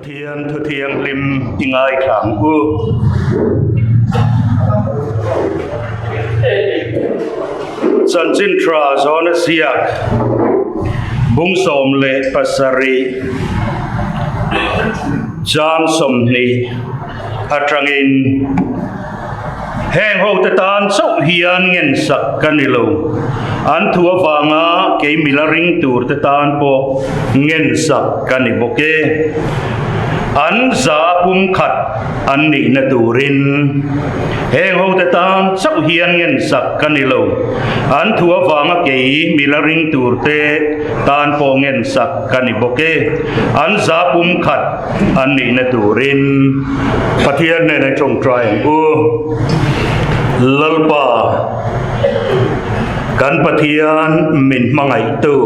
Pathian thu thianghlim i ngaithla ang u. Chanchin tha zawn a ziak bung 17 chang 20 atangin heng ho te tan chauh hian ngensak ka ni lo. An thu avanga kei mila ring tur te tan pawh ngensak ka ni bawk e. An za pumkhat an nihna turin heng ho te tan chauh hian ngensak ka ni lo. An thu avanga kei mila ring tur te tan pawh ngensak ka ni bawk e. An za pumkhat an nihna turin Pathian hnenah i tawngtai ang u. Lalpa, kan Pathian min hmangaihtu,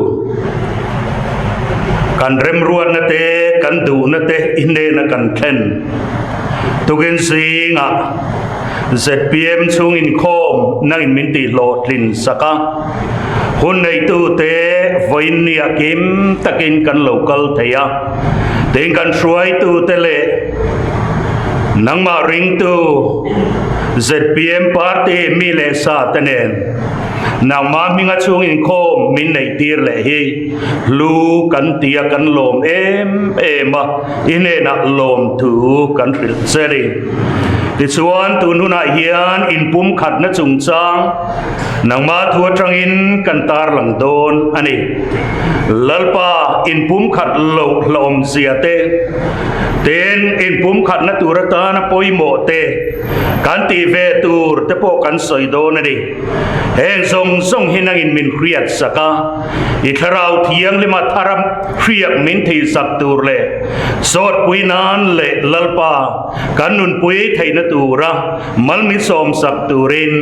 kan remruatna te, kan duhna te i hnena kan thlen tukin zingah zpm chhung inkhawm nangin min tihhlawhtlin sak a, hun neitute vawiin nia kim takin kan lo kal thei a. Tin kan hruaitute leh nangmah ringtu zpm party mi leh sa te nen nangmah hminga chhung inkhawm min neih tir leh hi hlu kan ti a, kan lawm em em a, i hnenah lawmthu kan hrilh che a ni. Tichuan tun hunah hian inpumkhatna chungchang Nangmah thu atangin kan tarlang dawn a ni. Lalpa inpumkhat loh hlawmzia te, tin inpumkhatna tur atana pawimawh te kan tih ve tur te pawh kan sawi dawn a ni. Heng zawng zawng hi nangin min hriat sak a, i thlarau thianglima thara hriak min theisak tur leh sawtpui nan leh Lalpa kan nunpui theihna tura Mal min sawmsak turin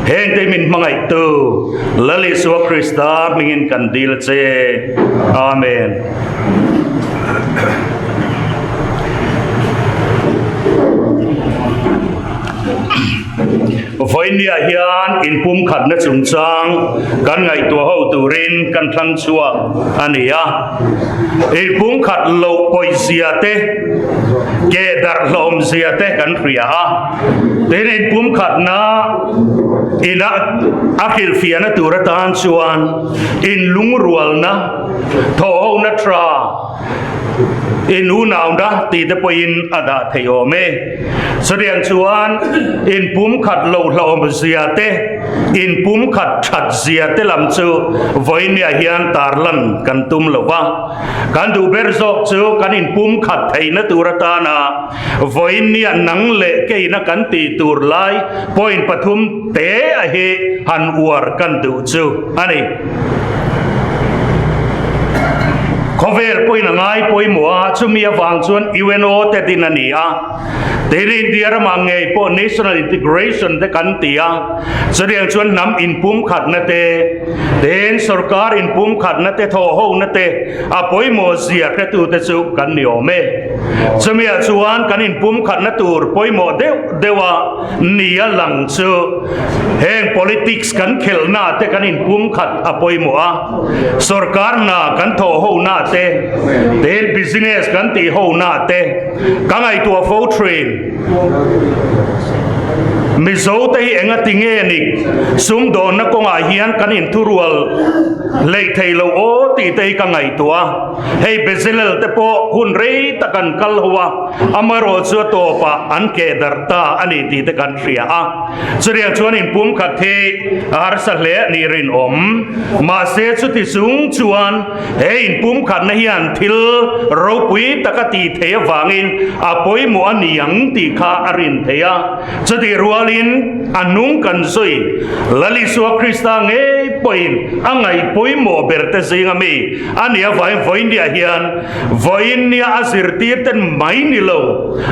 hengte min hmangaihtu Lal Isua Krista hmingin kan dil a che. Amen. Vawinia hian inpumkhatna chungchang kan ngaihtuah ho turin kan thlang chhuak a ni a. Inpumkhat loh pawizia te, ke darh hlawmzia te kan hria a. Tin, inpumkhatna ina a hrilhfiahna tur atan chuan inlungrualna, thawhhona tha, inunauna tih te pawhin a dah thei awm e. Chutiang chuan inpumkhat loh hlawmzia te, inpumkhat thatzia te lam chu vawinia hian tarlan kan tum lo va. Kan duh ber zawk chu kan inpumkhat theihna tur atana Vawinia nang leh keina kan tih tur lai point pathum te a hi han uar kan duh chu a ni. Khawvel pawhin a ngai pawimawh a, chumi avang chuan UNO te din a ni a. Tin, India ramah ngei pawh National Integration te kan ti a, chutiang chuan hnam inpumkhatna te, tin sorkar inpumkhatna te, thawhhona te a pawimawh zia hretute chu kan ni awm e. Chumiah chuan kan inpumkhatna tur pawimawh deuh deuha ni a lang chu heng politics kan khelhna te kan inpumkhat a pawimawh a, sorkar hna kan thawh hona te, tin business kan tih hona te ka ngaihtuah fo thin. Mizo te hi enga ti nge ni sumdawnna kawngah hian kan inthurual hleih thei lo aw tih te hi ka ngaihtuah a. Hei Bezalel te pawh hun rei tak an kal ho a, amaherawh chu a tawpah an keh darh ta a ni tih te kan hria a. Chutiang chuan inpumkhat hi a harsa hle a nih rinawm. Mahse chuti chung chuan he inpumkhatna hian thil ropui tak a tih theih avangin a pawimawh a ni ang tih kha a rin theih a. Chutih rualin a nung kan zui Lal Isua Krista ngei pawhin a ngaih pawimawh ber te zinga mi a nih avangin vawinia hian vawinia a zirtir ten mai ni lo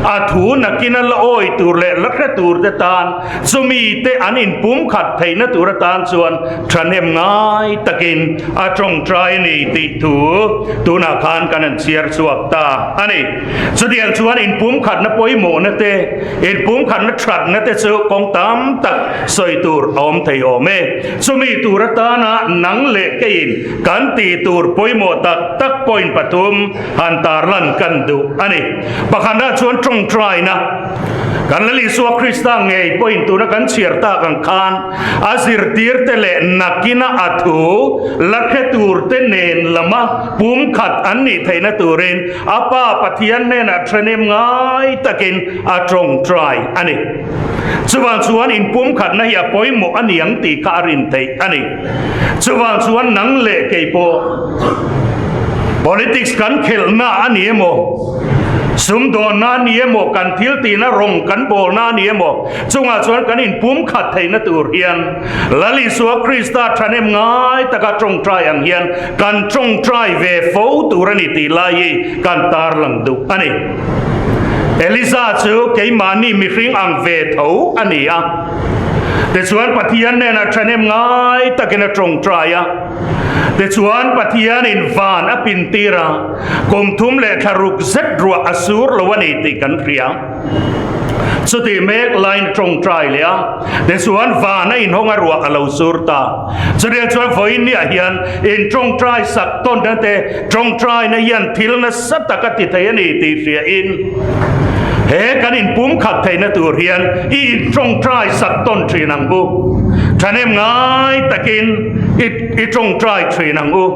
a thu nakin a la awi tur leh la hre tur te tan chumi te an inpumkhat theihna tur atan chuan thahnem ngai takin a tawngtai a ni tih thu tunah khan kan han chhiar chhuak ta a ni. Chutiang chuan inpumkhatna pawimawhna te, inpumkhatna thatna te chu kawng tam tak sawi tur a awm thei awm e. Chumi tur atan. atana nang leh keiin kan tih tur pawimawh tak tak point pathum han tarlan kan duh a ni. Pakhatna chuan tawngtaina. Kan Lal Isua Krista ngei pawhin tuna kan chhiar tak ang khan a zirtirte leh nakina a thu la hre turte nen lama pumkhat an nih theihna turin a Pa Pathian hnenah thahnem ngai takin a tawngtai a ni. Chuvang chuan inpumkhatna hi a pawimawh a ni ang tih kha a rin theih a ni. Chuvang chuan nang leh kei pawh politics kan khelhna a ni emaw, sumdawnna a ni emaw, kan thil tihna rawng kan bawlna a ni emaw, chungah chuan kan inpumkhat theihna tur hian Lal Isua Krista thahnem ngai taka tawngtai ang hian kan tawngtai ve fo tur a ni tih lai hi kan tarlang duh a ni. Elisa chu keimahni mihring ang ve tho a ni a. Tichuan Pathian hnenah thahnem ngai takin a tawngtai a. Tichuan Pathianin van a pintir a, kum thum leh thla ruk zet ruah a sur lo a ni tih kan hria. Chutih mek laiin a tawngtai leh a, tichuan van a inhawng a ruah a lo sur ta. Chutiang chuan vawiinniah hian in tawngtai sak tawn na te, tawngtaina hian thil nasa tak a ti thei a ni tih hriain he kan inpumkhat theihna tur hian i intawngtai sak tawn thin ang u. Thahnem ngai takin i i tawngtai thin ang u.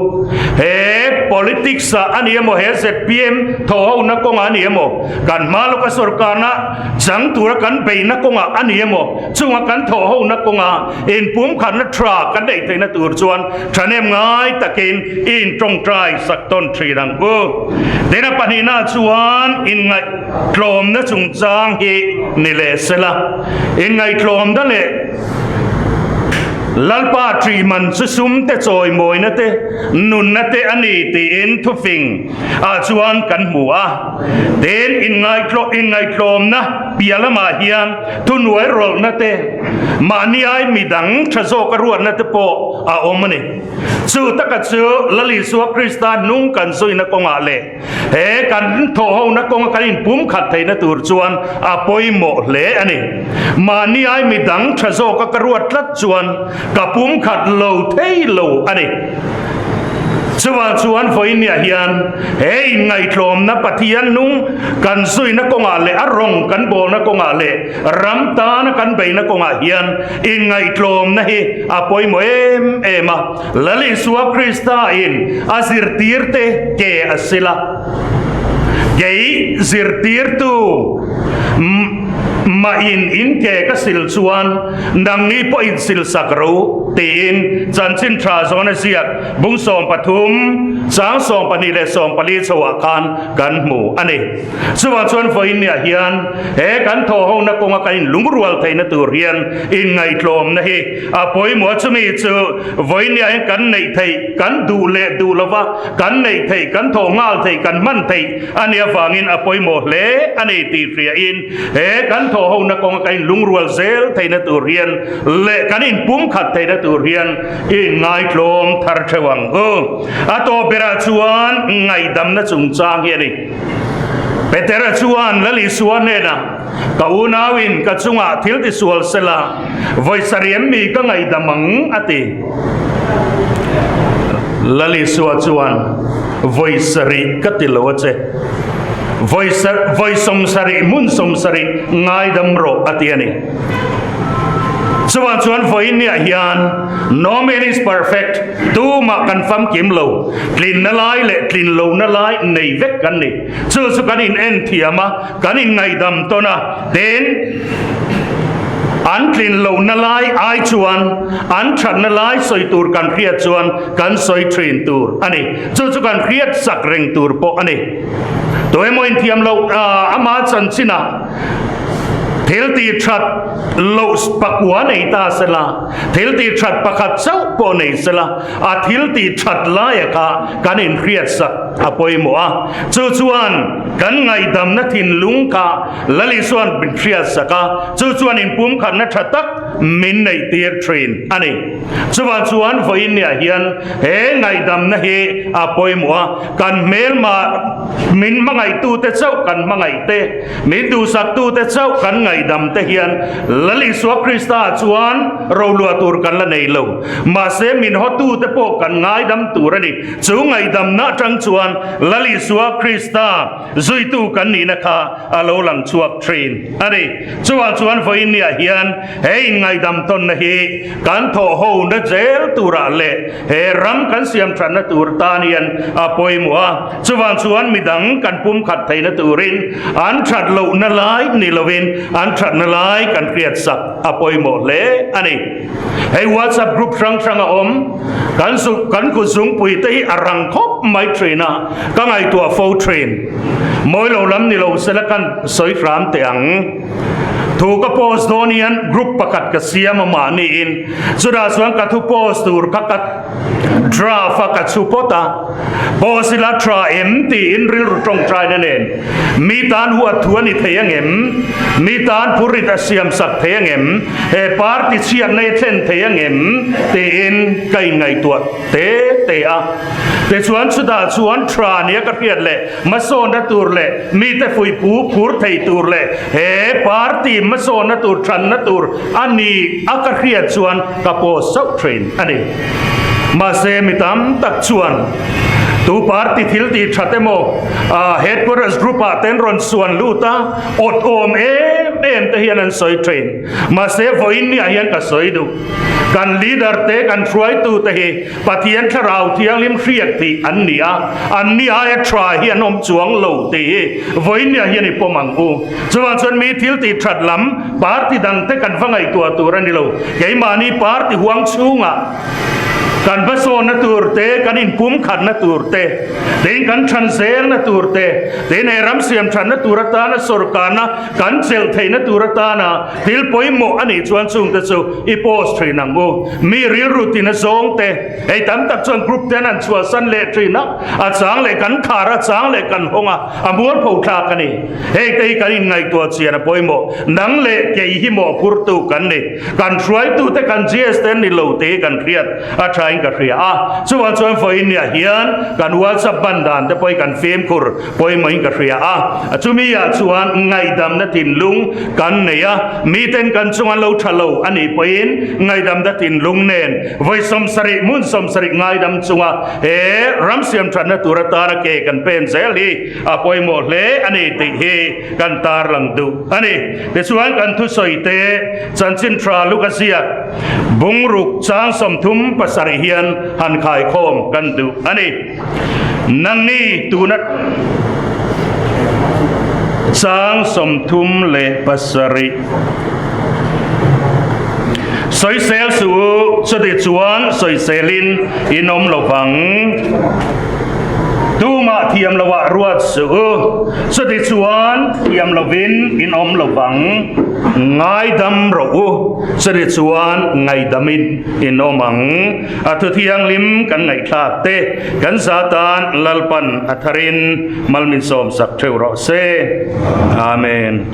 He politics ah a ni emaw, he zpm thawhhona kawngah a ni emaw, kan hma lawka sorkarna chang tura kan beihna kawngah a ni emaw, chunga kan thawhhona kawnga inpumkhatna tha kan neih theihna tur chuan thahnem ngai takin i intawngtai sak tawn thin ang u. Tin a pahnihna chuan inngaihtlawmna chungchang hi ni leh sela, inngaihtlawmna leh Lalpa ṭihman chu sum te chawimawina te nunna te a ni tiin thufing ah chuan kan hmu a. Tin inngaihtlawmna piah lamah hian thunuai rawlhna te, mahni ai midang tha zawka ruatna te pawh a awm a ni. Chu taka chu Lal Isua Krista hnung kan zuina kawngah leh he kan thawhhona kawnga kan inpumkhat theihna tur chuan a pawimawh hle a ni. Mahni ai midang tha zawka ka ruat tlat chuan ka pumkhat lo thei lo a ni. Chuvang chuan vawiinniah hian he inngaihtlawmna Pathian hnung kan zuina kawngah leh a rawng kan bawlna kawngah leh ram tana kan beihna kawngah hian inngaihtlawmna hi a pawimawh em em a. Lal Isua Krista in a zirtirte ke a sil a, Kei zirtirtu mah in in ke ka sil chuan nangni pawh in sil sak ro tiin chanchin tha zawn a ziak bung 13 chang 12 leh 14 chhoah khan kan hmu a ni. Chuvang chuan vawiinniah hian he kan thawhhona kawnga kan inlungrual theihna tur hian inngaihtlawmna hi a pawimawh a, chumi chu vawiinniah hian kan neih theih, kan duh leh duh lova kan neih theih, kan thawh nghal theih, kan hman theih a nih avangin a pawimawh hle a ni tih hriain he kan thawhhona kawnga kan inlungrual zel theihna tur hian leh kan inpumkhat theihna tur hian i inngaitlawm thar theuh ang u. A tawp berah chuan ngaihdamna chungchang hi a ni. Petera chuan Lal Isua hnenah, Ka unauin ka chungah thil tisual sela, vawi sarih mi ka ngaihdam ang, a ti. Lal Isua chuan, Vawi sarih ka ti lo a che. Vawi vawi 70 hmun 70 ngaidam rawh, a ti a ni. Chuvang chuan vawiinniah hian no man is perfect, tumah kan famkim lo, tlinna lai leh tlin lohna lai nei vek kan ni. Chu chu kan in en thiam a, kan in ngaihdam tawn a, tin an tlin lohna lai ai chuan an thatna lai sawi tur kan hriat chuan kan sawi thin tur a ni. Chu chu kan hriat sak reng tur pawh a ni. Tuemaw inthiam loh ama chanchinah thil tih that loh pakua nei ta sela, thil tih that pakhat chauh pawh nei sela, a thil tih that laia kha kan inhriat sak. a pawimawh a, chu chuan kan ngaihdamna thinlung kha Lal Isua'n min hriatsak a, chu chuan inpumkhatna tha tak min neihtir thin a ni. Chuvang chuan vawiinniah hian he ngaihdamna hi a pawimawh a, kan hmelma min hmangaihtute chauh kan hmangaih te, min duhsaktute chauh kan ngaihdam te hian Lal Isua Krista chuan roluah tur kan la nei lo. Mahse min hawtute pawh kan ngaidam tur a ni. Chu ngaihdamna atang chuan Lal Isua Krista zuitu kan nihna kha a lo lang chhuak thin a ni. Chuvang chuan vawiinniah hian he inngaidam tawnna hi kan thawh hona zel turah leh he ram kan siam thatna tur tan hian a pawimawh a. Chuvang chuan midang kan pumkhat theihna turin an that lohna lai ni lovin an thatna lai kan hriatsak a pawimawh hle a ni. Hei WhatsApp group hrang hrang a awm, kan zu kan kut zungpui te hi a rang khawp mai thin a, ka ngaihtuah fo thin. Mawi lo lam ni lo sela kan sawi hram teh ang. Thu ka post dawn hian group pakhat ka siam a mahniin, chutah chuan ka thu post tur kha ka draft a ka chhu pawt a, post ila tha em tiin rilru tawngtaina nen mi tan huat thu a ni thei angem, mi tan phurrit a siam sak thei angem, He party chhiatna hi thlen thei angem tiin ka inngaihtuah te te a. Tichuan chutah chuan tha nia ka hriat leh hmasawnna tur leh mite fuih pu phur thei tur leh he party hmasawnna tur thanna tur a ni a ka hriat chuan ka post chauh thin a ni. Mahse mi tam tak chuan tu party thil tih that emaw headquarters group ah ten rawn suan lut a, Awt awm em em te hian an sawi thin. Mahse vawiin niah hian ka sawi duh. Kan leader te, kan hruaitu te hi Pathian Thlarau Thianghlim hriat tih an ni a, an ni aia tha hi an awm chuang lo tih hi vawiin niah hian i pawm ang u. Chuvang chuan mi thil tih that lam party dang te kan va ngaihtuah tur a ni lo. Keimahni party huang chhungah kan hmasawnna tur te, kan inpumkhatna tur te, Tin kan than zelna tur te, tin he ram siam thatna tur atana sawrkarna kan chelh theihna tur atana thil pawimawh a nih chuan chungte chu i post thin ang u. Mi rilru tina zawng te, hei tam tak chuan group te an han chhuahsan leh thin a, a chang leh kan khar a, chang leh kan hawng a, a mualpho thlak a ni. Hei te hi kan inngaihtuah chian a pawimawh. Nang leh kei hi mawhphurtu kan ni. Kan hruaitute kan GS te an ni lo tih hi kan hriat a thain ka hria a. Chuvang chuan vawiinniah hian kan WhatsApp ban dan te pawh hi kan fimkhur pawimawhin ka hria a. Chumi ah chuan ngaihdamna thinlung kan nei a, miten kan chung an lo tha lo a nih pawhin ngaihdamna thinlung nen vawi 70 hmun 70 ngaidam chunga he ram siam thatna tur atana ke kan pen zel hi a pawimawh hle a ni tih hi kan tarlang duh a ni. Tichuan kan thusawi te chanchin tha luk a ziak bungruk chang 37 hian han khaikhawm kan duh a ni. Nangni tuna chang 37 sawisel suh u, chuti chuan sawiselin in awm lo vang. Tumah thiam loah ruat suh u, chuti chuan thiam lovin in awm lo vang. Ngaidam rawh u, chuti chuan ngaidamin in awm ang. A thu thianghlim kan ngaihthlak te, kan za tan Lalpan a tharin mal min sawmsak theuh rawh se. Amen.